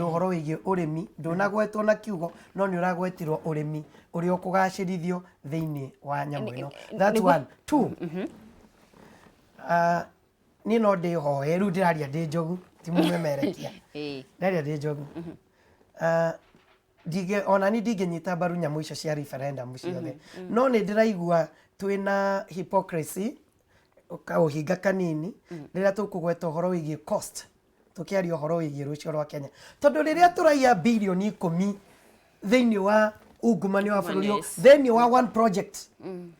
Ũhoro wĩgiĩ ũrĩmi ndũnagwetwo na kiugo, no nĩ ũragwetirwo ũrĩmi ũrĩa ũkũgacĩrithio thĩinĩ wa nyamũ ĩno. That's one. Two, ah, niĩ no ndĩhoe rĩu, ndĩraria ndĩ Njogu, ti mũmemerekia. Ndĩraria ndĩ Njogu. Ah, ndingĩ ona ni ndingĩnyita mbaru nyamũ icio cia referendum ciothe, no nĩ ndĩraigua twĩna hypocrisy, kaũhinga kanini, rĩrĩa tũkũgweta ũhoro wĩgiĩ cost, tũkĩaria ũhoro wĩgiĩ rũciũ rwa Kenya, tondũ rĩrĩa tũraiya birioni 10 thĩinĩ wa ungumania wa bũrũri ũyũ, thĩinĩ wa one project,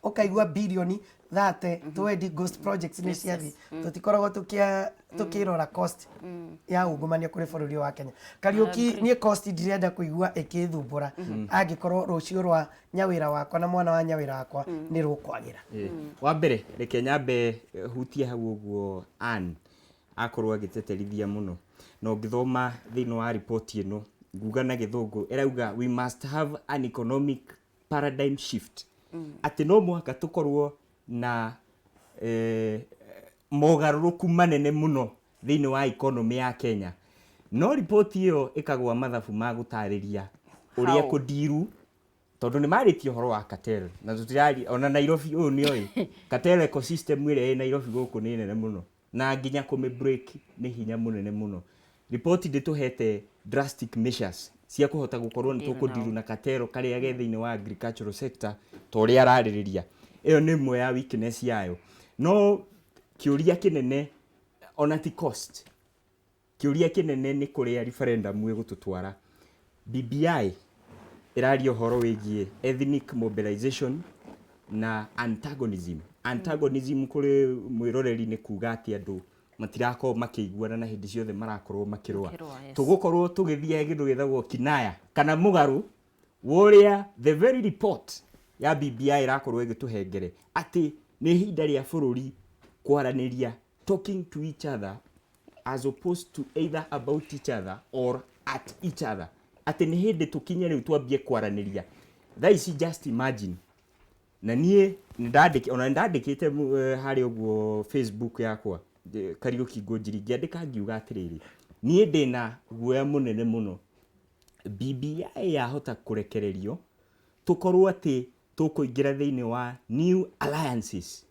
ũkaigua birioni 30 20 ghost projects nĩ ciathiĩ, tũtikoragwo tũkĩrora cost ya ungumania kũrĩ bũrũri ũyũ wa Kenya. Kariũki, niĩ cost ndirenda kũigua ĩkĩthumbũra angĩkorwo rũciũ rwa nyawĩra wakwa na mwana wa nyawĩra wakwa nĩ rũkwagĩra. Wa mbere, reke nyambe hutie hau ũguo Ann akorwo agĩteterithia mũno, na ũngĩthoma thĩinĩ wa riboti ĩno, nguga na Gĩthũngũ ĩrauga, "We must have an economic paradigm shift," atĩ no mũhaka tũkorwo na mogarũrũku manene mũno thĩinĩ wa economy ya Kenya. No riboti ĩyo ĩkagwa mathabu ma gũtarĩria ũrĩa How? kũndiru, tondũ nĩ marĩtie ũhoro wa cartel na tũtirari ona Nairobi ũyũ nĩ oĩ cartel ecosystem ĩrĩa ĩ Nairobi gũkũ nĩ nene mũno, na nginya kũmĩ break nĩ hinya mũnene mũno. Riboti ndĩtũhete drastic measures cia kũhota gũkorwo nĩ Deal tũkũndiru na cartel karĩa ge thĩinĩ wa agricultural sector ta ũrĩa ararĩrĩria. Ĩyo nĩ ĩmwe ya weakness yayo. No kĩũria kĩnene ona ti cost, kĩũria kĩnene nĩ kũrĩa referendum ĩgũtũtwara. BBI ĩraria ũhoro wĩgiĩ ethnic mobilization na antagonism. Antagonism, kũrĩ mwĩroreri, nĩ kuga atĩ andũ matirakorwo makĩiguana na hĩndĩ ciothe marakorwo makĩrũa. Makĩrũa, yes. Tũgũkorwo tũgĩthiĩ kĩndũ gĩtagwo kinaya kana mũgarũ wa ũrĩa the very report ya BBI ĩrakorwo ĩgĩtũhengere, atĩ nĩ ihinda rĩa bũrũri kwaranĩria, talking to each other as opposed to either about each other or at each other, atĩ nĩ hĩndĩ tũkinye rĩu twambie kwaranĩria. Thaa ici, just imagine, na niĩ nĩndandĩki ona nĩndandĩkĩte harĩa ũguo Facebook yakwa, Kariũki Ngũnjiri, ngĩandĩka ngiuga atĩrĩrĩ, niĩ ndĩna guoya mũnene mũno BBI yahota kũrekererio tũkorwo atĩ tũkũingĩra thĩinĩ wa new alliances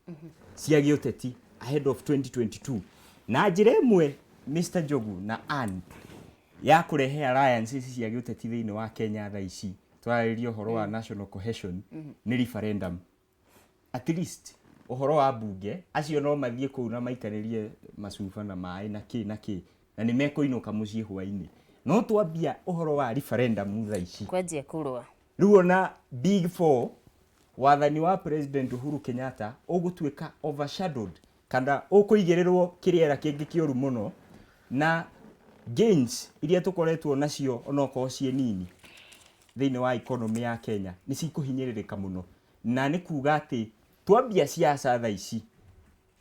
cia gĩũteti ahead of 2022. Na njĩra ĩmwe, Mr Njogu na Ann, ya kũrehe alliances cia gĩũteti thĩinĩ wa Kenya thaa ici tũrarĩria ũhoro wa national cohesion nĩ referendum. At least ũhoro wa mbunge, acio no mathiĩ kũu na maikarĩrie macuba na maĩ na kĩ na kĩ, na nĩ mekũinũka mũciĩ hwainĩ. No twambia ũhoro wa referendum thaa ici, kwanjia kũrũa. Rĩu ona Big Four, wathani wa President Uhuru Kenyatta ũgũtuĩka overshadowed kana ũkũigĩrĩrwo kĩrĩera kĩngĩ kĩũru mũno, na gains iria tũkoretwo nacio, onokorwo ciĩ nini, thĩinĩ wa economy ya Kenya nĩ cikũhinyĩrĩrĩka mũno. Na nĩ kuga atĩ twambia ciaca thaa ici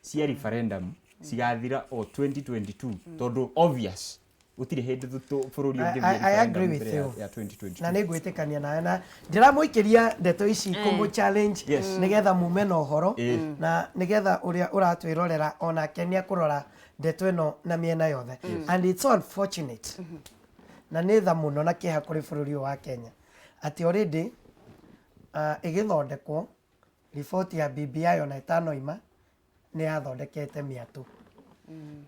cia referendum cigathira o 2022, tondũ obvious gũtirĩ hĩndĩ bũrũri ũngĩthiĩ I agree referendum with mbere you. ya 2022. Na nĩ ngwĩtĩkania nawe, na ndĩramũikĩria ndeto ici kũmũ challenge nĩgetha mume na ũhoro, na nĩgetha ũrĩa ũratwĩrorera onake nĩ akũrora ndeto ĩno na mĩena yothe. And it's so unfortunate, na nĩ tha mũno na kĩeha kũrĩ bũrũri ũyũ wa Kenya atĩ already ĩgĩthondekwo riboti ya BBI ona ĩtanoima nĩ yathondekete mĩatũ,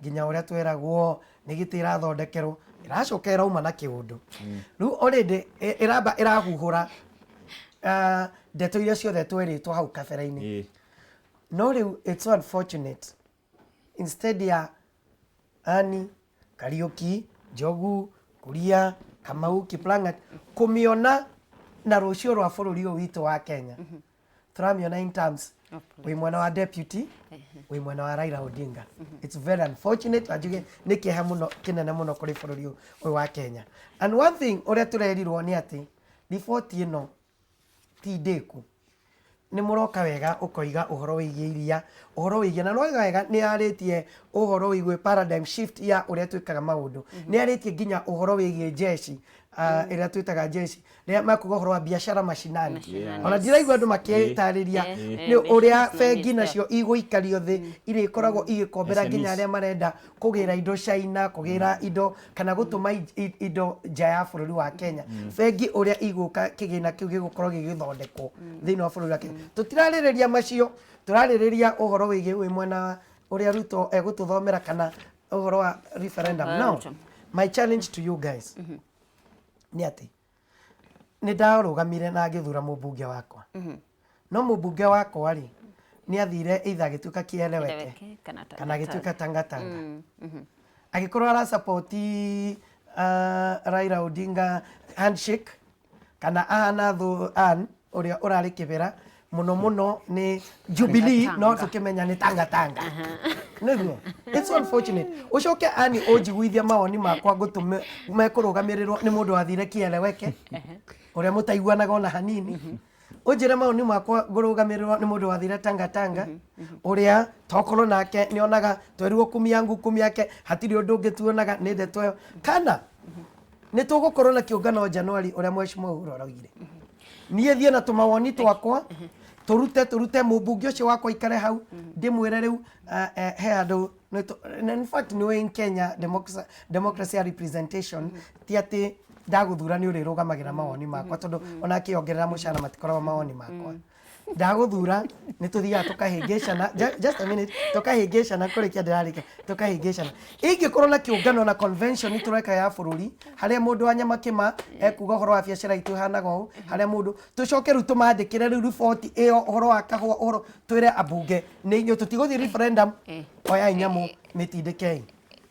nginya ũrĩa tweragwo nĩ gĩtĩ ĩrathondekerwo, ĩracoka ĩrauma na kĩũndũ. Rĩu already ĩramba ĩrahuhũra ndeto iria ciothe twerĩtwo hau kabere-inĩ. No rĩu it's so unfortunate, instead ya Ani Kariũki, Njogu, Kuria, Kamau, Kiplangat kũmĩona na rũciũ rwa bũrũri ũyũ witũ wa Kenya, tũramĩona in terms wĩ mwena wa deputy, wĩ mwena wa Raila Odinga. It's very unfortunate, na njuge nĩ kĩeha mũno kĩnene mũno kũrĩ bũrũri ũyũ wa Kenya. And one thing ũrĩa tũrerirwo nĩ atĩ riboti ĩno ti ndĩku. Nĩ mũroka wega ũkoiga ũhoro wĩgiĩ iria, Ũhoro wĩgiĩ na no wega nĩ yarĩtie ũhoro wĩgiĩ paradigm shift ya ũrĩa twĩkaga maũndũ. Nĩ yarĩtie nginya ũhoro wĩgiĩ jeshi, ĩrĩa twĩtaga jeshi, rĩrĩa makuga ũhoro wa biashara mashinani. Mashinani. Ona ndiraigua andũ makĩtarĩria nĩ ũrĩa bengi nacio igũikario thĩ, irĩkoragwo igĩkombera nginya SMEs. arĩa marenda kũgĩra indo China, kũgĩra indo kana gũtũma indo nja ya bũrũri wa Kenya. Bengi ũrĩa igũka, kĩgĩna kĩu gĩgũkorwo gĩgĩthondekwo thĩinĩ wa bũrũri wa Kenya. Tũtirarĩrĩria macio, tũrarĩrĩria ũhoro wĩgiĩ wĩ mwena wa ũrĩa Ruto egũtũthomera kana ũhoro wa referendum. Now, Ruto. my challenge to you guys nĩ atĩ nĩ ndarũgamire na ngĩthura mũmbunge wakwa, no mũmbunge wakwa rĩ, nĩ athire either agĩtuĩka kieleweke Eleweke, kana kana agĩtuĩka tangatanga. Tangatanga, agĩkorwo arasupport Raila Odinga handshake, kana ahana thũ Ann ũrĩa ũrarĩ kĩbera mũno mũno nĩ Jubilee, no tũkĩmenya nĩ tangatanga nĩguo. It's unfortunate. Ũcoke ani ũnjiguithia mawoni makwa ngũtũme mekũrũgamĩrĩrwo nĩ mũndũ wathire kieleweke, ũrĩa mũtaiguanaga ona hanini. Ũnjĩre mawoni makwa ngũrũgamĩrĩrwo nĩ mũndũ wathire tangatanga, ũrĩa tokorwo nake nĩonaga twerirwo kumi yangu kumi yake, hatirĩ ũndũ ũngĩ tuonaga nĩ ndeto ĩyo. Kana nĩ tũgũkorwo na kĩũngano January, ũrĩa Mheshimiwa Uhuru araugire, niĩ thiĩ na tũmawoni twakwa, tũrute mũmbunge ũcio wakwa ikare hau, ndĩmwĩre rĩu he andũ na in fact nĩ in Kenya democracy ya representation, ti atĩ ndagũthura nĩ ũrĩrũgamagĩra mawoni makwa, tondũ ona akĩongerera mũcara matikoragwo mawoni makwa. Ndagũthura nĩ tũthiaga tũkahĩngĩcana. Just a minute, tũkahĩngĩcana kũrĩkia ndĩrarĩkia, tũkahĩngĩcana. Ingĩkorwo na kĩũngano na convention tũreka ya bũrũri, harĩa mũndũ wa Nyamakĩma ekuga ũhoro wa biacara itũ ĩhanaga ũũ, harĩa mũndũ tũcoke rĩu tũmandĩkĩre rĩu riboti ĩyo, ũhoro wa kahũa, ũhoro twĩre ambunge nĩ inyuĩ, tũtigũthiĩ referendum, oyai nyamũ mĩtindĩkei.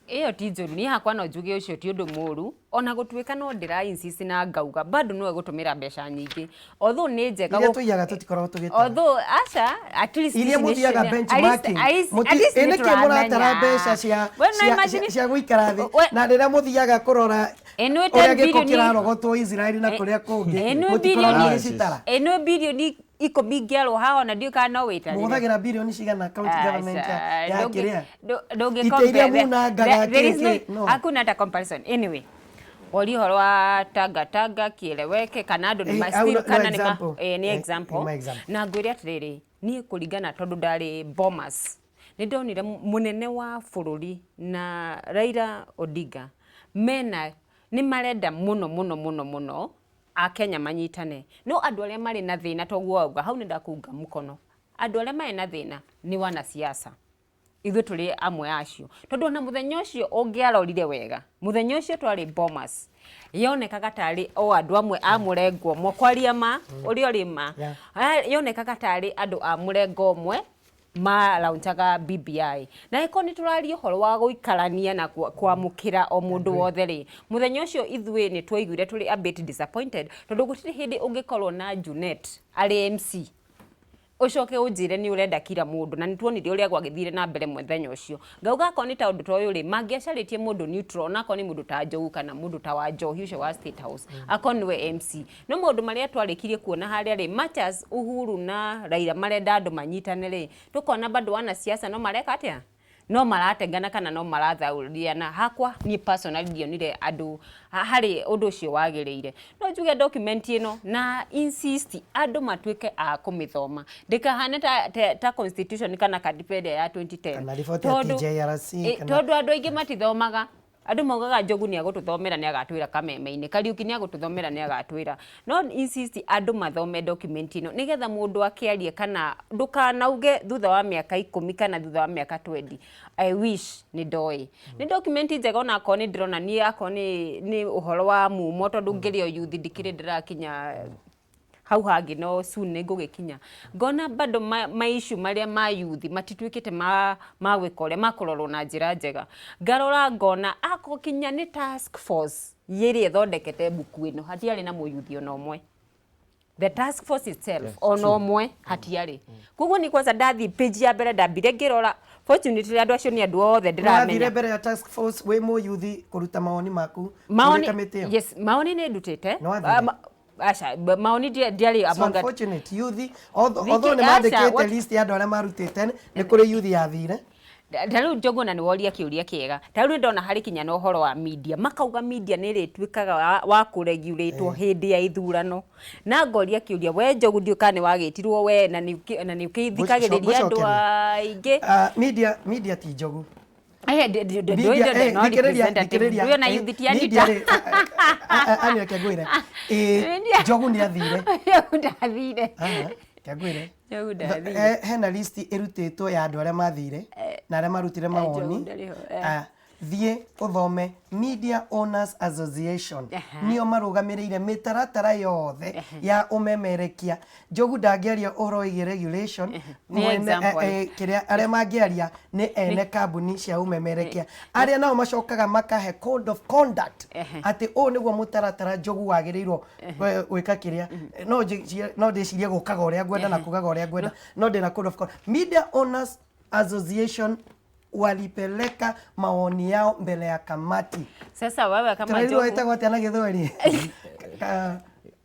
Ĩyo ti njũru. Niĩ hakwa no njuge ũcio ti ũndũ mũru, ona gũtuĩka no ndĩra insist na ngauga bado no egũtũmĩra mbeca nyingĩ, although nĩ njega. Iria tũiyaga tũtikoragwo tũgĩtara. Although aca, at least iria ici nĩ mũthiaga benchmarking. At least Ĩ nĩ nĩkĩ mũratara tũramenya. mbeca cia We no imagine- cia gũikara thĩ We- na rĩrĩa mũthiaga kũrora Ĩ nĩ ũrĩa 10 gĩko kĩrarogotwo Israeli na kũrĩa kũngĩ, Ĩ nĩ mũtikoragwo mũgĩcitara. Ĩ nĩ birioni 10 ingĩarwo haha, ona ndiũĩ kana no wĩtarĩre. Mũhũthagĩra birioni cigana county government ya kĩrĩa Ndũngĩ Itĩ iria compare. munangaga There is no kĩkĩ, no. Hakuna hata comparison. Anyway, wori ũhoro wa tanga tanga kieleweke kana andũ nĩ Eh, ma au still no kana nĩ ma example. eh, nĩ Eh, example. nĩ ma example. Na ngwĩre atĩrĩrĩ, niĩ kũringana tondũ ndarĩ Bomas, nĩ ndonire mũnene wa bũrũri na Raila Odinga mena nĩ marenda mũno mũno mũno mũno Akenya manyitane, no andũ arĩa marĩ na thĩna, toguo wauga hau, nĩ ndakunga mũkono, andũ arĩa marĩ na thĩna nĩ wanasiasa. Ithuĩ tũrĩ amwe acio, tondũ ona mũthenya ũcio ũngĩarorire wega, mũthenya ũcio twarĩ Bomas, yonekaga tarĩ o andũ amwe a mũrengo ũmwe kwaria ma ũrĩa ũrĩ ma. Yonekaga tarĩ andũ a mũrengo ũmwe maraunchaga BBI, na ĩkorwo nĩ tũraria ũhoro wa gũikarania na kwamũkĩra o mũndũ wothe rĩ, mũthenya ũcio ithuĩ nĩ twaiguire tũrĩ a bit disappointed, tondũ gũtirĩ hĩndĩ ũngĩkorwo na Junet arĩ MC ũcoke ũnjĩre nĩ ũrenda kira mũndũ, na nĩ tuonire ũrĩa gwagĩthire na mbere mũthenya ũcio. Ngauga akorwo nĩ ta ũndũ ta ũyũ rĩ, mangĩacarĩtie mũndũ neutral, ona akorwo nĩ mũndũ ta Njogu kana mũndũ ta Wanjohi ũcio wa State House, akorwo nĩwe MC. No maũndũ marĩa twarĩkirie kuona harĩa rĩ, much as Uhuru na Raila marenda andũ manyitane rĩ, tũkona bado wanasiasa no mareka atĩa, no maratengana kana no marathaũriana. Hakwa niĩ personally ndionire andũ harĩ ũndũ ũcio wagĩrĩire. No njuge document ĩno na insist andũ matuĩke a kũmĩthoma, ndĩkahane ta constitution kana katiba ĩrĩa ya 2010. Kana riboti ya TJRC, Tondũ andũ aingĩ matithomaga. Andũ maugaga Njogu nĩ agũtũthomera, nĩ agatwĩra kameme-inĩ, Kariũki nĩ agũtũthomera, nĩ agatwĩra. No insist andũ mathome document ĩno, nĩgetha mũndũ akĩarie kana ndũkanauge thutha wa mĩaka 10 kana thutha wa mĩaka 20, "I wish nĩ ndoĩ." Nĩ document njega, ona akorwo nĩ ndĩrona niĩ akorwo nĩ ũhoro wa mumo, tondũ ngĩrĩ o youth, ndikĩrĩ ndĩrakinya hau hangĩ, no soon nĩ ngũgĩkinya. Ngona bado ma issue marĩa ma youth matituĩkĩte ma gwĩka ũrĩa ma kũrorwo na njĩra njega. Ngarora ngona akorwo kinya nĩ task force ĩrĩa ĩthondekete mbuku ĩno, hatiarĩ na mũyuthi ona ũmwe. The task force itself, ona ũmwe hatiarĩ. Koguo ni kwanza ndathiĩ page ya mbere, ndambire ngĩrora, fortunately andũ acio nĩ andũ othe Wathire ndĩramenya. Mbere ya task force wĩ mũyuthi kũruta mawoni maku Maoni kũrĩ kamĩtĩ ĩyo? Yes, maoni nĩ ndutĩte. Nĩ wathire? Aca, maoni ndiarĩ So among that. unfortunate youth, although Thiki- although nĩ aca, mandĩkĩte list ya andũ arĩa marutĩte, nĩ kũrĩ youth yathire. Ta rĩu Njogu na nĩ woria kĩũria kĩega. Ta rĩu nĩndona harĩ kinya na ũhoro wa media, makauga media nĩ ĩrĩtuĩkaga wa kũregulatwo hĩndĩ ya ithurano. Na ngoria kĩũria, we Njogu ndiũĩ kana nĩ wagĩtirwo we na nĩ ũkĩthikagĩrĩria andũ Ngũcokeria. aingĩ. Ah, media ti Njogu. Eh, Media, ndũĩ no thikĩrĩria, representative, thikĩrĩria, ndũĩ ona youth ti media Anita. rĩ, ani reke ngwĩre. Media. Njogu nĩ athire. Njogu ndathire. Aha, reke ngwĩre. Njogu ndathire. Hena list ĩrutĩtwo ya andũ arĩa mathire na arĩa marutire Njogu mawoni. ndarĩ ho, eh. Ah, thiĩ ũthome Media Owners Association, nĩo marũgamĩrĩire mĩtaratara yothe ya ũmemerekia. Njogu ndangĩaria ũhoro wĩgiĩ regulation. Nĩ Mwene, example. kĩrĩa arĩa mangĩaria nĩ ene kambuni cia ũmemerekia, arĩa nao macokaga makahe code of conduct atĩ ũũ nĩguo mũtaratara Njogu wagĩrĩirwo gwĩka kĩrĩa. No ndĩcirie gũkaga ũrĩa ngwenda na kugaga ũrĩa ngwenda, no ndĩna code of conduct. Media Owners Association walipeleka maoni yao mbele ya kamati. Sasa wewe kama Tũrairwo Njogu ĩtagwo atĩa na Gĩthweri?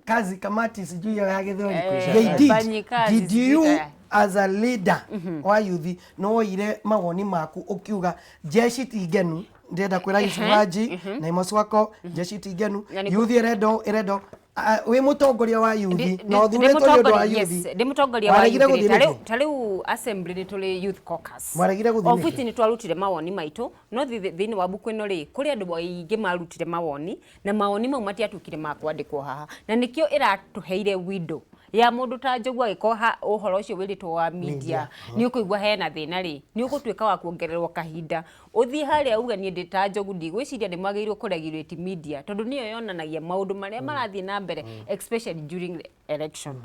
Kazi kamati sijui hiyo ya Gĩthweri. They Fanyikazi did. Did you sijui. as a leader wa youth no woire mawoni maku ũkiuga jeshi ti ngenu, ndĩrenda kwĩra Yusuf Haji na Amos Wako jeshi ti ngenu, Na nĩ youth ĩrendo ĩrendo. Ah, wĩ mũtongoria wa youth na ũthurĩtwo nĩ ũndũ wa youth. Ndĩ mũtongoria wa Waregire youth rĩ, gũthiĩ nĩkĩ? ta rĩu assembly nĩ tũrĩ youth caucus. Mwaregire gũthiĩ Of nĩkĩ? which nĩ twarutire mawoni maitũ, no thĩinĩ wa mbuku ĩno rĩ, kũrĩ andũ aingĩ marutire mawoni na mawoni mau matiatuĩkire ma kwandĩkwo haha, na nĩkĩo ĩratũheire window ya mũndũ ta Njogu agĩkorwo ũhoro ũcio wĩrĩtwo wa media nĩ ũkũigua hena thĩna rĩ, nĩ ũgũtuĩka wa kuongererwo kahinda ũthiĩ harĩa uge niĩ ndĩ ta Njogu ndigwĩciria nĩ mwagĩrĩirwo kũregulate media, tondũ nĩyo yonanagia maũndũ marĩa marathiĩ na mbere, especially during the election.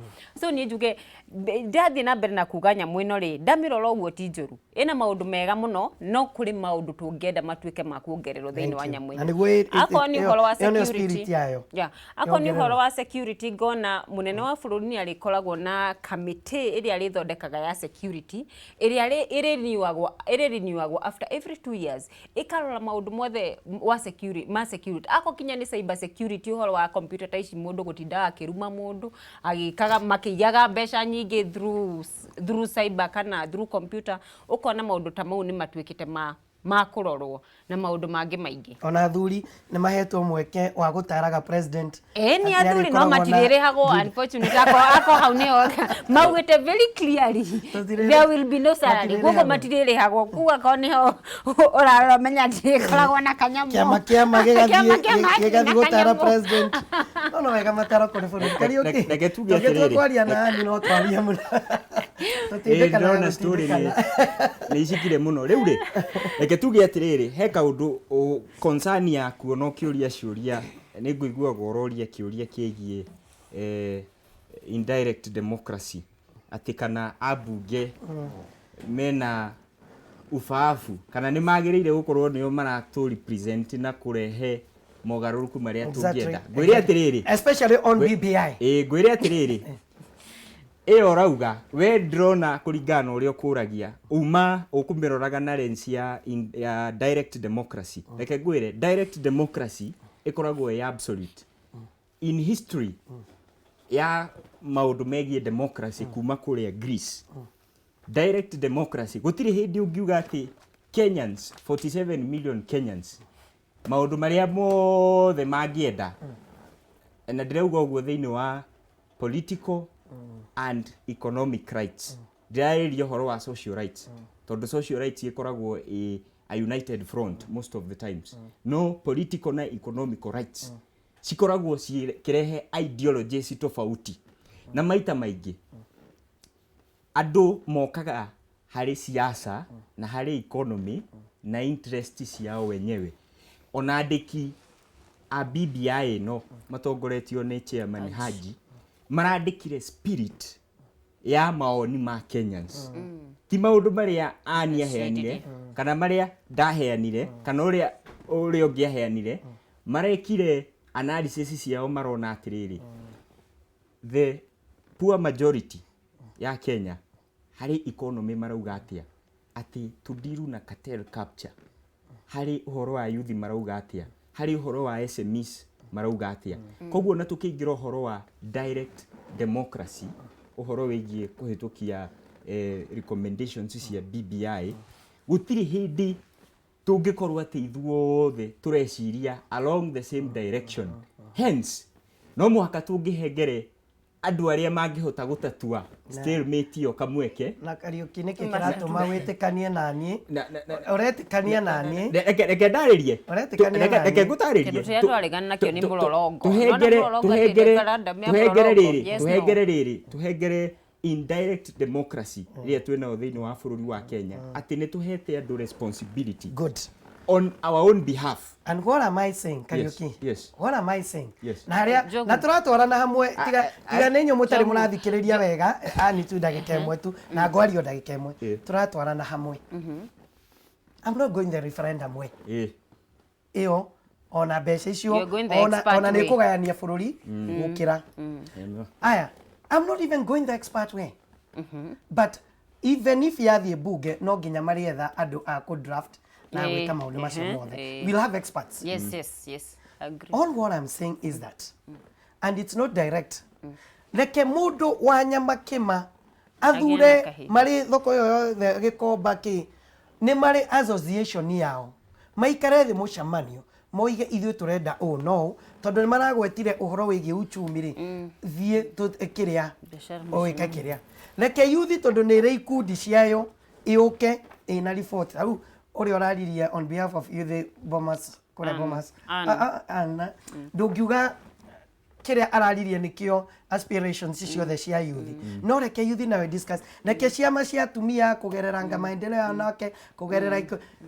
So niĩ njuge ndathiĩ na mbere na kuga nyamũ ĩno rĩ, ndamĩrora ũguo ti njũru, ĩna maũndũ mega mũno, no kũrĩ maũndũ tũngĩenda matuĩke ma kuongererwo thĩinĩ wa Thank you. nyamũ Na ĩno. nĩguo Akorwo nĩ ũhoro wa ĩyo nĩyo security, spirit yayo. yeah, akorwo nĩ Yongererwo. ũhoro wa security, ngona mũnene wa bũrũri nĩ arĩkoragwo na kamĩtĩ ĩrĩa arĩthondekaga ya security, ĩrĩa ĩrĩ-renewagwo after every 2 years, ĩkarora maũndũ mothe wa security, ma security, akorwo kinya nĩ cyber security, ũhoro wa computer ta ici, mũndũ gũtindaga akĩruma mũndũ agĩkaga makĩiyaga mbeca nyingĩ through cyber kana through computer, ũkona maũndũ ta mau nĩ matuĩkĩte ma kũrorwo na maũndũ mangĩ maingĩ. Ona athuri nĩ mahetwo mweke wa gũtaraga president. Ĩĩ nĩ Nĩ athuri no arĩkoragwo na matirĩrĩhagwo, unfortunately, ako hau nĩho maugĩte very clearly there will be no salary, koguo matirĩrĩhagwo, koguo akorwo nĩho ũrarora menya ndirĩkoragwo na kanyamũ. Kĩama kĩama Kĩama kĩama gĩgathiĩ hatirĩ na gũtara kanyamũ. president, no wega mataro kũrĩ bũrũri. Kariũki, Reke tuge tũngĩtua atĩrĩrĩ. kwaria na Ann no twarie mũno. Tũtindĩkanaga Ndĩrona story gũtindĩkana. nĩ icikire mũno rĩu rĩ, reke tuge atĩrĩrĩ, he kaũndũ concern yaku ona ũkĩũria ciũria nĩ ngũiguaga ũroria kĩũria kĩgiĩ indirect democracy, atĩ kana ambunge mena ubabu kana nĩ magĩrĩire gũkorwo nĩo maratũ represent na kũrehe mogarũrũku marĩa tũngĩenda. Ngwĩre atĩrĩrĩ, Especially on BBI. Ĩĩ, ngwĩre atĩrĩrĩ, ĩyo ũrauga we ndĩrona kũringana na ũrĩa ũkũragia uma ũkũmĩroraga na lens ya direct democracy. Reke ngwĩre, direct democracy ĩkoragwo ĩ absolute. In history ya maũndũ megiĩ democracy kuma kũrĩa Greece, direct democracy gũtirĩ hĩndĩ ũngiuga atĩ Kenyans, 47 million Kenyans, maũndũ marĩa mothe mangĩenda, na ndĩrauga ũguo thĩinĩ wa political and economic rights, ndĩrarĩria ũhoro wa social rights, tondũ social rights ĩkoragwo ĩ a united front most of the times, no political na economical rights cikoragwo cikĩrehe ideologies tofauti, na maita maingĩ andũ mokaga harĩ siasa na harĩ economy na interest ciao wenyewe. Ona andĩki a BBI ĩno matongoretio nĩ chairman Haji marandĩkire spirit ya maoni ma Kenyans, ti maũndũ marĩa Ann aheanire kana marĩa ndaheanire kana ũrĩa ũngĩ aheanire. Marekire analysis ciao, marona atĩrĩrĩ, the poor majority ya Kenya harĩ economy marauga atĩa, atĩ tũdiru na cartel capture, harĩ ũhoro wa youth marauga atĩa, harĩ ũhoro wa SMEs. Marauga atĩa? Koguo na tũkĩingĩra ũhoro wa direct democracy, ũhoro wĩgiĩ kũhĩtũkia recommendations cia BBI, gũtirĩ hĩndĩ tũngĩkorwo atĩ ithuothe tũreciria along the same direction. Hence no mũhaka tũngĩhengere andũ arĩa mangĩhota gũtatua stalemate ĩyo kamweke. Na Kariũki, nĩkĩ kĩratũma wĩtĩkanie naniĩ? Ũretĩkania naniĩ? Reke ndarĩrie. Ũretĩkania Reke naniĩ? Reke ngũtarĩrie. Kĩndũ kĩrĩa tũraregana nakĩo nĩ mũrorongo. Tũhengere Nĩwona mũrorongo atĩ tũhengere referendum ya tũhengere mũrorongo, rĩrĩ yes, no. Tũhengere rĩrĩ, tũhengere indirect democracy ĩrĩa twĩnayo thĩinĩ wa bũrũri wa Kenya, atĩ nĩ tũhete andũ responsibility Good. on our own behalf. And what am I saying, Kariuki? Yes. What am I saying? Yes. Na harĩa Njogu. na tũratwarana hamwe, tiga tiga nĩ inyuĩ mũtarĩ Njogu. mũrathikĩrĩria wega, ani tu ndagĩka ĩmwe tu na ngwario ndagĩka ĩmwe. Tũratwarana hamwe. I'm not going the referendum way. Ĩyo ona mbeca icio You're going the ona expert ona nĩ way. kũgayania bũrũri gũkĩra aya. I'm not even going the expert way, but even if yathiĩ bunge, no nginya marĩetha andũ a kũ draft na gwĩka maũndũ macio mothe. We'll have experts. Yes, agree. All what I'm saying is that, and it's not direct, reke mũndũ wa Nyamakĩma athure Agĩe na kahinda. Marĩ thoko ĩyo yothe Gĩkomba kĩ nĩ marĩ association yao, maikare thĩ mũcemanio, moige ithuĩ tũrenda ũũ no ũũ, tondũ nĩ maragwetire ũhoro wĩgiĩ uchumi rĩ, thiĩ kĩrĩa Biashara. Ũĩke kĩrĩa, reke yuthi, tondũ nĩ ĩrĩ ikundi ciayo, ĩũke ĩna report. Rĩu ũrĩa ũraririe on behalf of youth Bomas kũrĩa Ann. Bomas. Ann. Ah, ah, Ann. Ndũngiuga kĩrĩa araririe nĩkĩo aspirations ciothe cia yuthi, no reke yuthi nayo discuss, reke ciama cia atumia kũgerera nga maendeleo ya wanawake kũgerera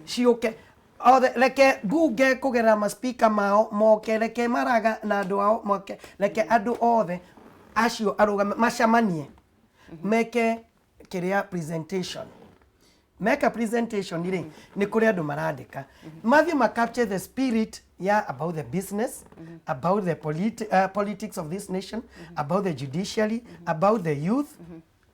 ciũke othe, reke bunge kũgerera maspika mao moke, reke Maraga na andũ ao moke, reke andũ othe acio arũgame macamanie, meke kĩrĩa presentation. Meka presentation rĩ, nĩ kũrĩ andũ marandĩka, mathiĩ ma capture the spirit ya about the business, about the politics of this nation, about the judiciary, about the youth,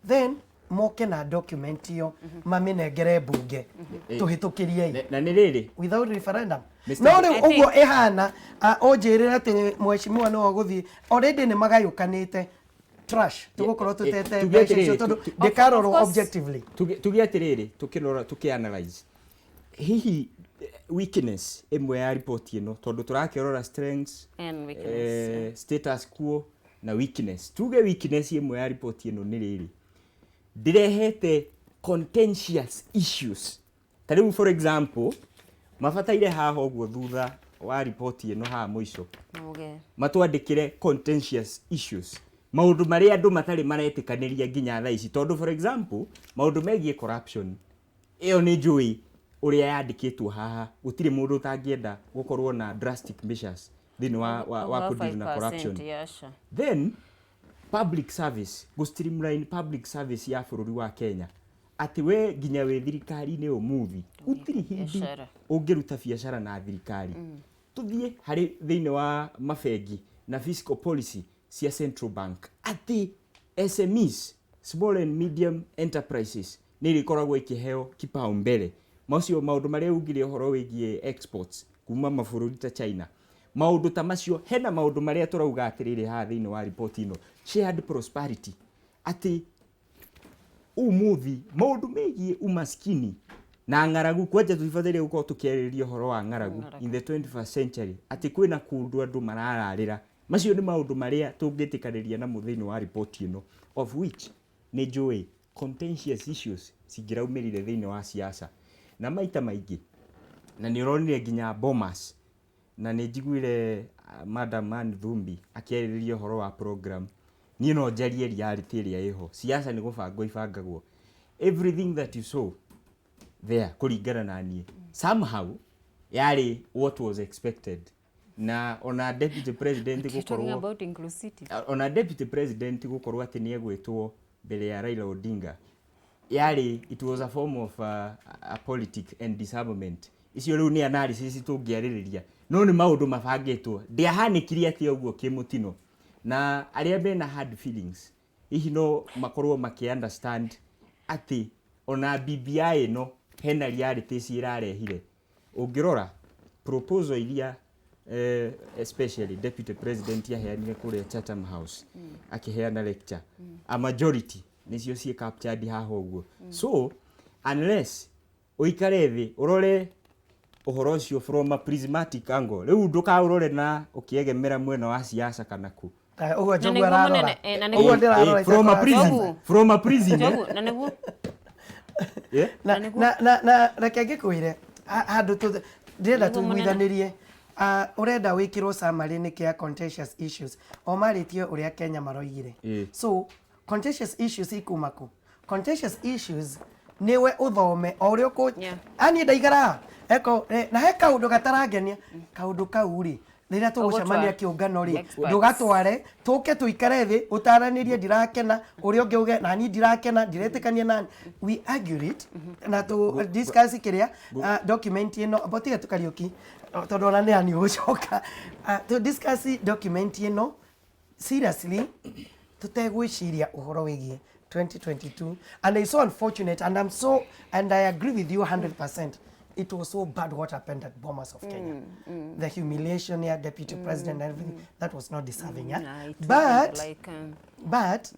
then moke na document ĩyo, mamĩnengere bunge, tũhĩtũkĩriei Na nĩ rĩrĩ without referendum. Mr. No rĩu I ũguo ĩhana, ũnjĩrĩre atĩ mheshimiwa nĩwe ũgũthiĩ, already nĩ magayũkanĩte, trash, tũgũkorwo tũtete Tuge mbeca icio atĩrĩrĩ, tondũ ndĩkarorwo Of course. objectively. Tuge atĩrĩrĩ, tũkĩrora, tũkĩanalyze hihi weakness ĩmwe ya report ĩno, tondũ tũrakĩrora strengths And weakness. Status quo na weakness. Tuge weakness ĩmwe ya report ĩno nĩ rĩrĩ, ndĩrehete contentious issues. Ta rĩu, for example, mabataire haha ũguo thutha wa report ĩno, haha mũico, Muge. matwandĩkĩre contentious issues, maũndũ marĩa andũ matarĩ maretĩkanĩria nginya thaa ici, tondũ, for example, maũndũ megiĩ corruption, ĩyo nĩ njũĩ ũrĩa yandĩkĩtwo haha, gũtirĩ mũndũ ũtangĩenda gũkorwo na drastic measures thĩinĩ wa Over kũdeal na 5% corruption. Yasha. Then public service, gũ streamline public service ya bũrũri wa Kenya, atĩ we nginya wĩ thirikari-inĩ ũmũthĩ gũtirĩ hĩndĩ Biacara. ũngĩruta biacara na thirikari. Tũthiĩ harĩ thĩinĩ wa mabengi na fiscal policy cia central bank, atĩ SMEs, small and medium enterprises, nĩ irĩkoragwo ikĩheo kipaumbele. Macio maũndũ marĩa ugire ũhoro wĩgiĩ exports kuma mabũrũri ta China, maũndũ ta macio, hena maũndũ marĩa tũrauga atĩrĩrĩ haha thĩinĩ wa report ĩno, shared prosperity, atĩ umuthi maũndũ megiĩ umaskini na ng'aragu, kwanja tũtibataire gũkorwo tũkĩarĩrĩria ũhoro wa ng'aragu in the 21st century, atĩ kwĩna kũndũ andũ marararĩra. Macio nĩ maũndũ marĩa tũngĩtĩkanĩria namo thĩinĩ wa report ĩno, of which nĩ njũĩ contentious issues cingĩraumĩrire thĩinĩ wa siasa na maita maingĩ, na nĩ ũronire nginya Bomas, na nĩ njiguire Madam Ann Thumbi akĩarĩrĩria ũhoro wa program. Niĩ no njarie reality ĩrĩa ĩho, siasa nĩ gũbangwo ibangagwo. Everything that you saw there, kũringana na niĩ, somehow yarĩ what was expected, na ona deputy president You're talking gũkorwo about inclusivity. Ona deputy president gũkorwo atĩ nĩ egwĩtwo mbere ya Raila Odinga, yarĩ, it was a form of a politic and disarmament. Icio rĩu nĩ analysis tũngĩarĩrĩria, no nĩ maũndũ mabangĩtwo, ndĩahanĩkire atĩ ũguo kĩmũtino, na arĩa mena hard feelings hihi no makorwo makĩ understand atĩ ona BBI ĩno hena realities ĩrarehire. Ũngĩrora proposal iria Especially deputy president aheanire kũrĩa Chatham House akĩheana lecture, a majority nĩcio ciĩ captured haha ũguo. So unless ũikare thĩ ũrore ũhoro ũcio from a prismatic angle, rĩu ndũkaũrore na ũkĩegemera mwena wa siasa kana kũ. Ũguo Na Njogu nĩguo ararora. mũnene, na Ũguo nĩguo- ndĩrarora From a itakora- prism, Njogu. from a prism, eh? Njogu, na nĩguo Yeah? Na Na nĩguo- na reke ngĩkwĩre handũ ndĩrenda Nĩguo mũnene. tũiguithanĩrie. Ah, ũrenda wĩkĩrwo summary nĩkĩ ya contentious issues o marĩtie ũrĩa Kenya maroigire? So contentious issues ikuma kũ? Contentious issues nĩwe ũthome o ũrĩa ũkũ aniĩ ndaigara haha. Eko na he kaũndũ gatarangenia, kaũndũ kau rĩ, rĩrĩa tũgũcemania Ũgũtwara. kĩũngano rĩ, Experts. ndũgatware tũke tũikare thĩ ũtaranĩrie, ndirakena, ũrĩa ũngĩ uge nani ndirakena, ndiretĩkania nani, we argue it na tũ discuss kĩrĩa document ĩno botiga tũkariũki tondũ ona nĩ ani ũgũcoka. Tũ discuss document ĩno seriously tutegwiciria ũhoro wĩgiĩ 2022. And it's so unfortunate and I'm so and I agree with you 100%, it was so bad what happened at Bomas of Kenya, the humiliation ya deputy president and everything, that was not deserving, yeah? Nah, it wasn't But like, but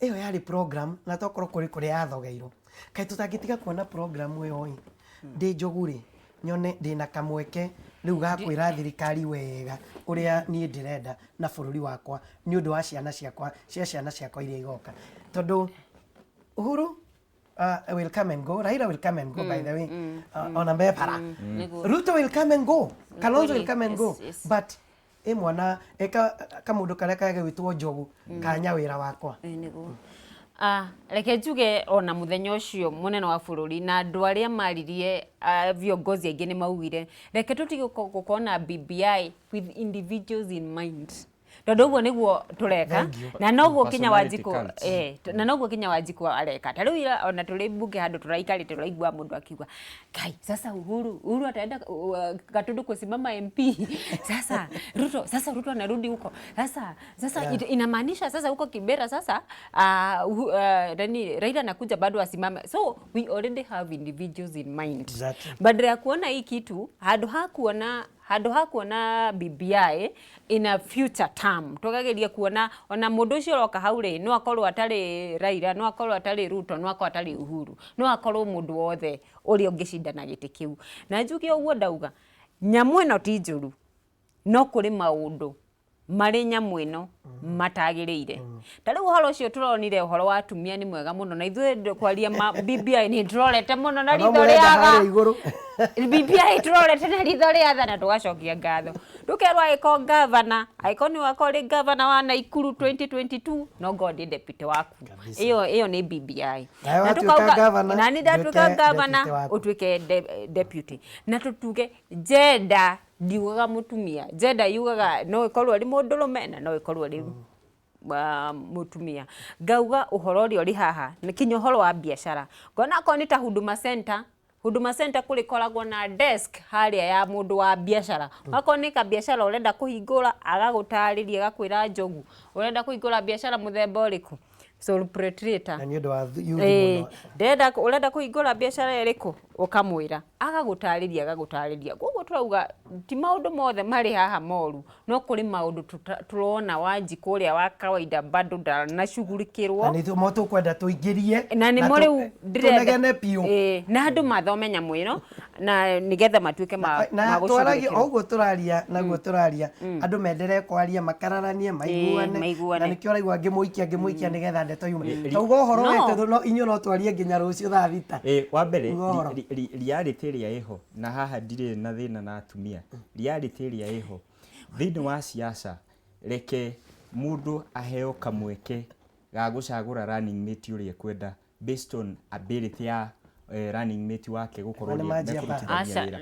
ĩyo yarĩ program na tokorwo kũrĩ kũrĩa yathogeirwo, kaĩ tũtangĩtiga kuona program ĩyo ĩ ndĩ Njogu rĩ, nyone ndĩna kamweke rĩu ga kwĩra thirikari wega ũrĩa niĩ ndĩrenda na bũrũri wakwa nĩ ũndũ wa ciana ciakwa, cia ciana ciakwa iria igoka, tondũ Uhuru will come and go, Raila will come and go, by the way, ona mebara Nĩguo. Ruto will come and go, Kalonzo will Kweli, come and go, but ĩ mwana ĩka kamũndũ karĩa kagwĩtwo Njogu kanya wĩra wakwa. Ĩ, nĩguo. Reke njuge ona mũthenya ũcio mũnene wa bũrũri na andũ arĩa maririe, viongozi aingĩ nĩ maugire reke tũtige gũkorwo na BBI with individuals in mind, tondũ ũguo nĩguo tũreka. Thank you. Na noguo kinya Personality Wanjikũ cults. Na noguo kinya Wanjikũ areka. Ta rĩu ira ona tũrĩ mbunge handũ tũraikarĩte tũraigua mũndũ akiuga, "Kai, sasa Uhuru ataenda Gatundu kusimama MP, sasa Ruto, sasa Ruto anarudi huko, sasa inamaanisha sasa huko Kibera sasa nani, Raila anakuja bado asimame." So we already have individuals in mind. Badala ya kuona hii kitu, handũ ha kuona BBI in a future term, tukageria kuona ona mũndũ ũcio ũroka hau rĩ, no akorwo atarĩ Raila, no akorwo atarĩ Ruto, no akorwo atarĩ Uhuru, no akorwo mũndũ wothe ũrĩa ũngĩcindana gĩtĩ kĩu. Na njuge ũguo ndauga, nyamũ ĩno ti njũru, no kũrĩ maũndũ marĩ nyamũ ĩno matagĩrĩire. Ta rĩu ũhoro ũcio tũronire ũhoro wa atumia nĩ mwega mũno, na ithuĩ kwaria ma BBI nĩ tũrorete mũno na No ritho mũrenda rĩaga harĩa igũrũ. BBI tũrorete na ritho rĩa tha na tũgacokia ngatho, tũkerwo angĩkorwo gavana, angĩkorwo nĩ wakorwo rĩ gavana wa Naikuru 2022, no ngorwo ndĩ deputy waku. Ĩyo nĩ BBI. Nawe Na watuĩka gavana, na nĩ ndatuĩka nduĩke gavana, deputy waku. ũtuĩke deputy, na tũtuge gender ndiugaga mũtumia, gender yugaga no ĩkorwo ĩrĩ mũndũrũme na no ĩkorwo ĩrĩ mũtumia. Ngauga ũhoro ũrĩa ũrĩ haha nĩ kinya ũhoro wa biacara, ngona akorwo nĩ ta Huduma Center, Huduma Center kũrĩkoragwo na desk harĩa ya mũndũ wa biacara. Akorwo nĩ kabiacara ũrenda kũhingũra, agagũtarĩria, agakwĩra, "Njogu, ũrenda kũhingũra biacara mũthemba ũrĩkũ?" Sole proprietor. Na nĩ ũndũ wa youth mũno. Ndĩrenda, ũrenda kũhingũra biacara ĩrĩkũ, ũkamwĩra, agagũtarĩria, agagũtarĩria. Koguo tũrauga ti maũndũ mothe marĩ haha moru, no kũrĩ maũndũ tũrona Wanjikũ ũrĩa wa kawaida bado ndanacugurikĩrwo. Na nĩ mo tũkwenda tũingĩrie Na nĩmo rĩu ndĩrenda tũnegene biũ. Na andũ mathome nyamũ ĩno na nĩgetha matuĩke ma Na twaragie magũcugurikĩrwo. O ũguo tũraria naguo tũraria, andũ menderee kwaria, makararanie, maiguane. Maiguane. Na nĩkĩo ũraigua ngĩmũikia, ngĩmũikia nĩgetha ndeto yume. Tauga ũhoro No. wete no inyuĩ no twarie nginya rũciũ thaa 6. Wa mbere Uga ũhoro. Reality ĩrĩa ĩho, na haha ndirĩ na thĩna na atumia, reality ĩrĩa ĩho thĩinĩ wa siasa, reke mũndũ aheo kamweke ga gũcagũra running mate ũrĩa ekwenda based on ability ya running mate wake gũkorwo Nĩ ũrĩa manjia ba. mekũrutithania Aca, wĩra.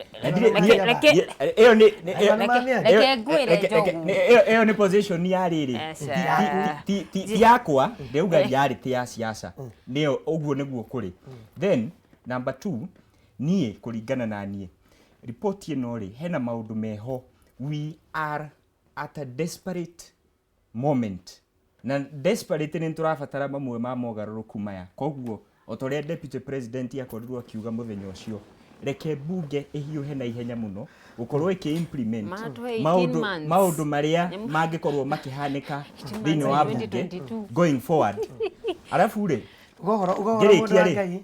Na reke- ĩyo Nĩ mamia. Reke ngwĩre, Njogu. Ĩyo nĩ position ya rĩrĩ. Aca. Ti yakwa, ndĩrauga reality ya siasa nĩyo ũguo nĩguo kũrĩ. Then number two, niĩ kũringana na niĩ, report ĩno rĩ, hena maũndũ meho. We are at a desperate moment, na desperate nĩ tũrabatara mamwe ma mogarũrũku maya. Koguo o ta ũrĩa deputy president akorirwo akiuga mũthenya ũcio, Reke mbunge ĩhiũhe na ihenya mũno gũkorwo ĩkĩ implement Matũhe 18 maũndũ months. Maũndũ marĩa mangĩkorwo makĩhanĩka thĩinĩ wa months mbunge 2022. going forward. Arabu rĩ, Uga ũhoro, uga ũhoro mũndũ ngĩrĩkia wa rĩ, Ngai.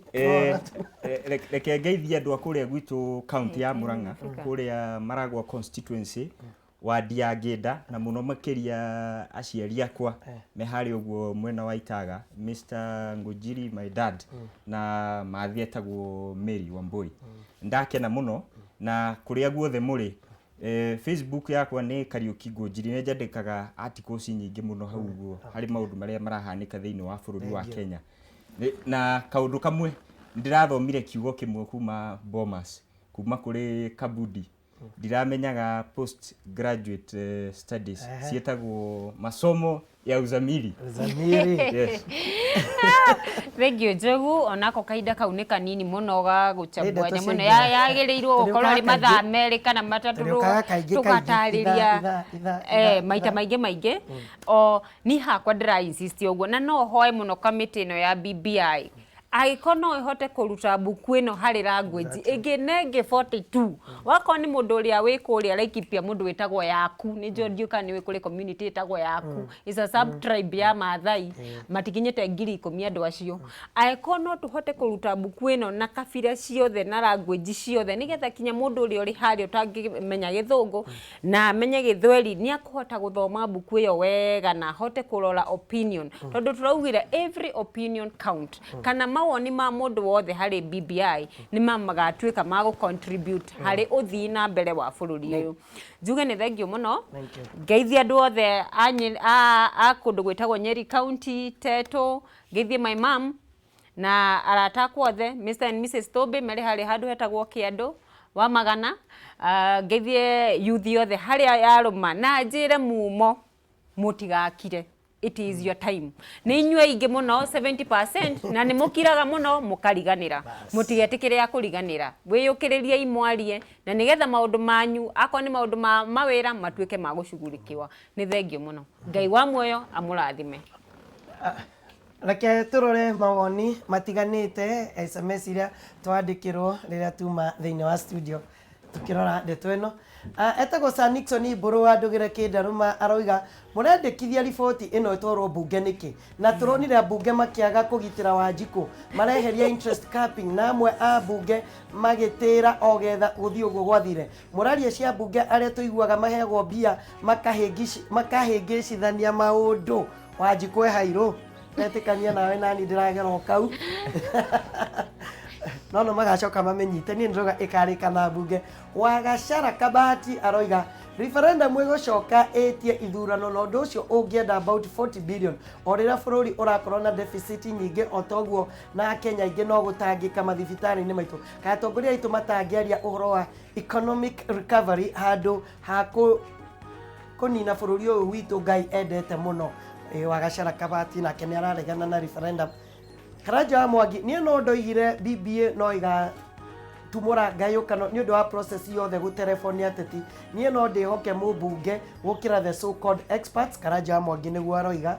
reke ngeithie andũ a kũrĩa gwitũ kaunti ya Murang'a, kũrĩa Maragwa constituency, wadi ya Ngĩnda, na mũno makĩria aciari akwa me harĩa ũguo mwena wa Itaga, Mr Ngũnjiri, my dad, na mathi etagwo Mary Wambui. Ndakena mũno na kũrĩa guothe mũrĩ. Facebook yakwa nĩ Kariũki Ngũnjiri, nĩ njandĩkaga articles nyingĩ mũno hau ũguo harĩ maũndũ marĩa marahanĩka thĩinĩ wa bũrũri wa Kenya. Na kaũndũ kamwe ndĩrathomire, kiugo kĩmwe kuma Bomas, kuma kũrĩ Kabudi, ndiramenyaga post graduate studies ciĩtagwo masomo ya uzamili. Zamiri. Yes. Thank you, Njogu. Onako kahinda kau nĩ kanini mũno ga Nĩ gũchambua ndeto nyamũ ĩno. ciaingĩra. Yagĩrĩirwo gũkorwo Tũrĩũkaga arĩ mathaa kaingĩ. 2 kana 3 Tũrĩũkaga kaingĩ kaingĩ. tũgatarĩria Ithaa, ithaa, ithaa, maita ithaa. maingĩ maingĩ. O ni hakwa ndĩra insist ũguo, na no hoe mũno kamĩtĩ ĩno ya BBI angĩkorwo no ĩhote kũruta mbuku ĩno harĩ language ĩngĩ nengĩ 42. Wakorwo nĩ mũndũ ũrĩa wĩ kũrĩa Laikipia, mũndũ wĩtagwo Yaku, nĩ njũĩ, ndiũĩ kana nĩ wĩ kũrĩ community ĩtagwo Yaku, is a sub tribe ya Maathai, matikinyĩte 10,000 andũ acio. Angĩkorwo no tũhote kũruta mbuku ĩno na kabira ciothe na language ciothe, nĩgetha kinya mũndũ ũrĩa ũrĩ harĩa ũtangĩmenya Gĩthũngũ na amenye Gĩthweri nĩ akũhota gũthoma mbuku ĩyo wega na ahote kũrora opinion, tondũ tũraugire every opinion count, kana mawoni ma mũndũ wothe harĩ BBI nĩ magatuĩka ma gũ contribute harĩ ũthii na mbere wa bũrũri ũyũ. Njuge nĩ thank you mũno. Thank you. Ngeithie andũ othe a kũndũ gwĩtagwo Nyeri County, Teto. Ngeithie my mom na arata akwa othe, Mr and Mrs Tobe, marĩ harĩa handũ hetagwo Kĩandũ wa Magana. Ngeithie youth yothe harĩa yarũma, na njĩre mumo mũtigakire, it is your time. Nĩ inyuĩ aingĩ mũno, 70%, na nĩ mũkiraga mũno mũkariganĩra. Mũtigetĩkĩre ya kũriganĩra, wĩyũkĩrĩriei, mwarie, na nĩgetha maũndũ manyu, akorwo nĩ maũndũ ma mawĩra, matuĩke ma gũcugurikiwa. Nĩ thank you mũno, Ngai wa muoyo amũrathime. Reke tũrore mawoni matiganĩte, SMS iria twandĩkĩrwo rĩrĩa tuma thĩinĩ wa studio tukĩrora ndeto ĩno. Etagwo Sir Nixon Mbũrũ wa Ndũgĩre Kĩndarũma, aroiga mũrendekithia riboti ĩno ĩtwarwo mbunge nĩkĩ, na tũronire ambunge makĩaga kũgitĩra Wanjikũ, mareheria interest capping, na amwe a mbunge magĩtĩra o getha gũthiĩ ũguo gwathire. Mũraria cia mbunge arĩa tũiguaga maheagwo mbia makahĩngĩcithania maũndũ. Wanjikũ ehairũ etĩkania nawe, nani ndĩragera o kau no magacoka mamenyite. Niĩ ndĩroga ĩkarĩka na mbunge. Wagacara Kabati aroiga referendum ĩgũcoka ĩtie ithurano, na ũndũ ũcio ũngĩenda about 40 billion, o rĩrĩa bũrũri ũrakorwo na deficit nyingĩ o toguo, na Akenya aingĩ no gũtangĩka mathibitarĩ-inĩ maitũ. Kana atongoria aitũ matangĩaria ũhoro wa economic recovery handũ ha kũnina bũrũri ũyũ witũ Ngai endete mũno. Wagacara Kabati nake nĩ araregana na referendum. Karanja wa Mwangi, niĩ no ndoigire BBA no ĩgatumũra ngayũkano nĩ ũndũ wa process yothe gũterebwo nĩ ateti. Niĩ no ndĩhoke mũmbunge gũkĩra the so called experts. Karanja wa Mwangi nĩguo aroiga.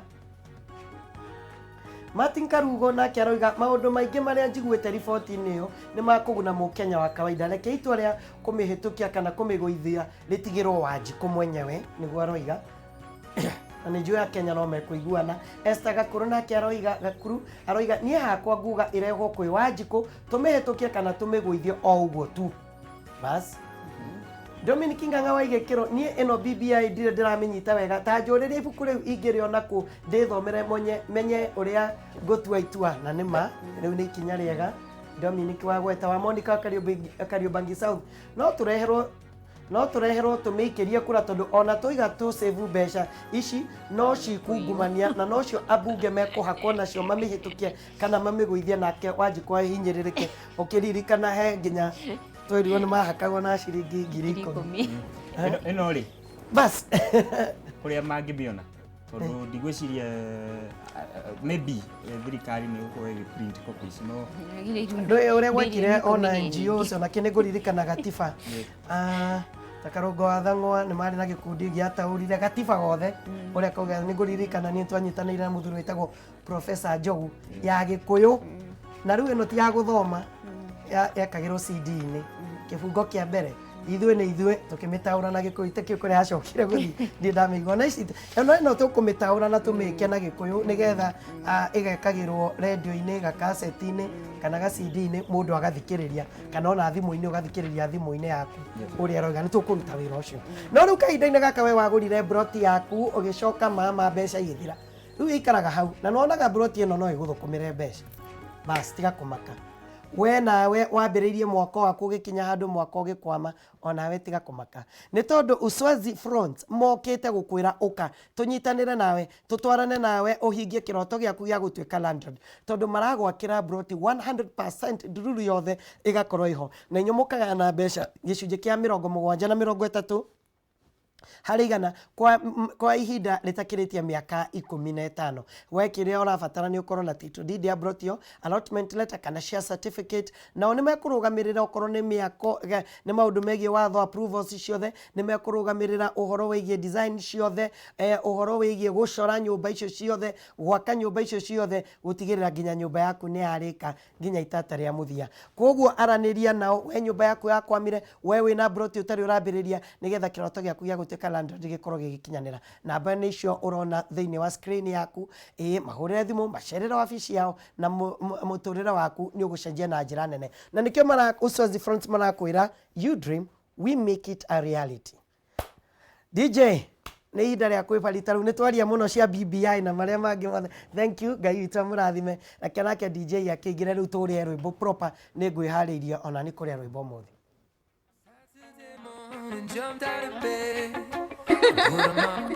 Martin Karugo nake aroiga maũndũ maingĩ marĩa njiguĩte riboti-inĩ ĩyo nĩ makũguna mũkenya wa kawaida. Reke itua rĩa kũmĩhĩtũkia kana kũmĩgũithia rĩtigĩrwo Wanjikũ mwenyewe, nĩguo aroiga, na nĩ njũĩ Akenya no mekũiguana. Esther Gakuru nake aroiga, Gakuru aroiga, niĩ hakwa nguga ĩrehwo kwĩ Wanjikũ, tũmĩhĩtũkie kana tũmĩgũithie o ũguo tu bas. Dominic Ng'ang'a wa Igĩkĩro, niĩ ĩno BBI ndirĩ ndĩramĩnyita wega, ta njũrĩrie ibuku rĩu ingĩrĩona kũ ndĩthomere monye menye ũrĩa ngũtua itua. Na nĩ ma rĩu nĩ ikinya rĩega Dominic wa gweta. Wa Monica wa Kariobangi South, no tũreherwo tũmĩikĩrie kura, tondũ ona tũiga tũ save mbeca ici no cikungumania, na nocio ambunge mekũhakwo nacio mamĩhĩtũkie kana mamĩgũithie, nake Wanjikũ ahinyĩrĩrĩke. Ũkĩririkana he nginya twerirwo nĩ mahakagwo na ciringi 10,000. 10,000. Ĩno rĩ, bas kũrĩa mangĩmĩona, tondũ ndigwĩciria maybe thirikari nĩ gũkorwo ĩgĩ print copies no Ndũĩ ũrĩa gwekire ona NGOs, ona kĩ nĩ ngũririkana gatiba. Ta Karũngo wa Thang'wa nĩ marĩ na gĩkundi gĩataũrire gatiba gothe ũrĩa kauga. Nĩ ngũririkana niĩ twanyitanĩire na mũthuri wĩtagwo Professor Njogu ya Gĩkũyũ, na rĩu ĩno ti ya gũthoma. Yekagĩrwo CD-inĩ, kĩbungo kĩa mbere ithuĩ nĩ ithuĩ, tũkĩmĩtaũra na Gĩkũyũ, itakĩũĩ kũrĩa yacokire gũthiĩ, ndirĩ ndamĩigua. Ona ici ĩno ĩno tũkũmĩtaũra na tũmĩke na Gĩkũyũ nĩgetha ĩgekagĩrwo rendio-inĩ, gakaseti-inĩ kana ga CD-inĩ, mũndũ agathikĩrĩria, kana ona thimũ-inĩ ũgathikĩrĩria thimũ-inĩ yaku ũrĩa ĩroiga. Nĩ tũkũruta wĩra ũcio. No rĩu kahinda-inĩ gaka we wagũrire mburoti yaku, ũgĩcoka mama mbeca igĩthira, rĩu ĩikaraga hau na nĩwonaga mburoti ĩno no ĩgũthũkũmĩre mbeca. Bas, tiga kũmaka. We nawe wambĩrĩirie mwako waku ũgĩkinya handũ mwako ũgĩkwama, onawe tiga kũmaka, nĩ tondũ Uswazi Front mokĩte gũkwĩra ũka tũnyitanĩre nawe, tũtwarane nawe ũhingie kĩroto gĩaku gĩa gũtuĩka landlord, tondũ maragwakĩra mburoti 100%, ndururu yothe ĩgakorwo ĩho, na inyuĩ mũkagayana mbeca gĩcunjĩ kĩa 70 na 30 harĩ igana kwa ihinda rĩtakĩrĩtie mĩaka 15. We kĩrĩa ũrabatara nĩ ũkorwo na title deed ya plot ĩyo, allotment letter kana share certificate. Nao nĩ mekũrũgamĩrĩra okorwo nĩ mĩako, nĩ maũndũ megiĩ watho, approvals ciothe nĩ mekũrũgamĩrĩra, ũhoro wĩgiĩ design ciothe, ũhoro wĩgiĩ gũcora nyũmba icio ciothe, gwaka nyũmba icio ciothe, gũtigĩrĩra nginya nyũmba yaku nĩ yarĩka nginya itata rĩa mũthia. Koguo aranĩria nao, we nyũmba yaku yakwamire, we wĩna mburoti ũtarĩ ũrambĩrĩria, nĩgetha kĩroto gĩaku gĩa gũtuĩka landlord gĩkorwo gĩgĩkinyanĩra. Namba nĩ icio ũrona thĩinĩ wa screen yaku. Ĩĩ, mahũrĩre thimũ, macerere wabici yao, na mũtũrĩre waku nĩ ũgũcenjia na njĩra nene. Na nĩkĩo mara Uswazi Front marakwĩra, "You dream, we make it a reality." DJ, nĩ ihinda rĩa kwĩbarita rĩu. Nĩ twaria mũno cia BBI na marĩa mangĩ mothe. Thank you, Ngai witũ amũrathime. Reke nake DJ akĩingĩre rĩu tũrĩe rwĩmbo proper. Nĩ ngwĩharĩirie ona nĩ kũrĩa rwĩmbo ũmũthĩ. Saturday morning, jumped out of bed, put on my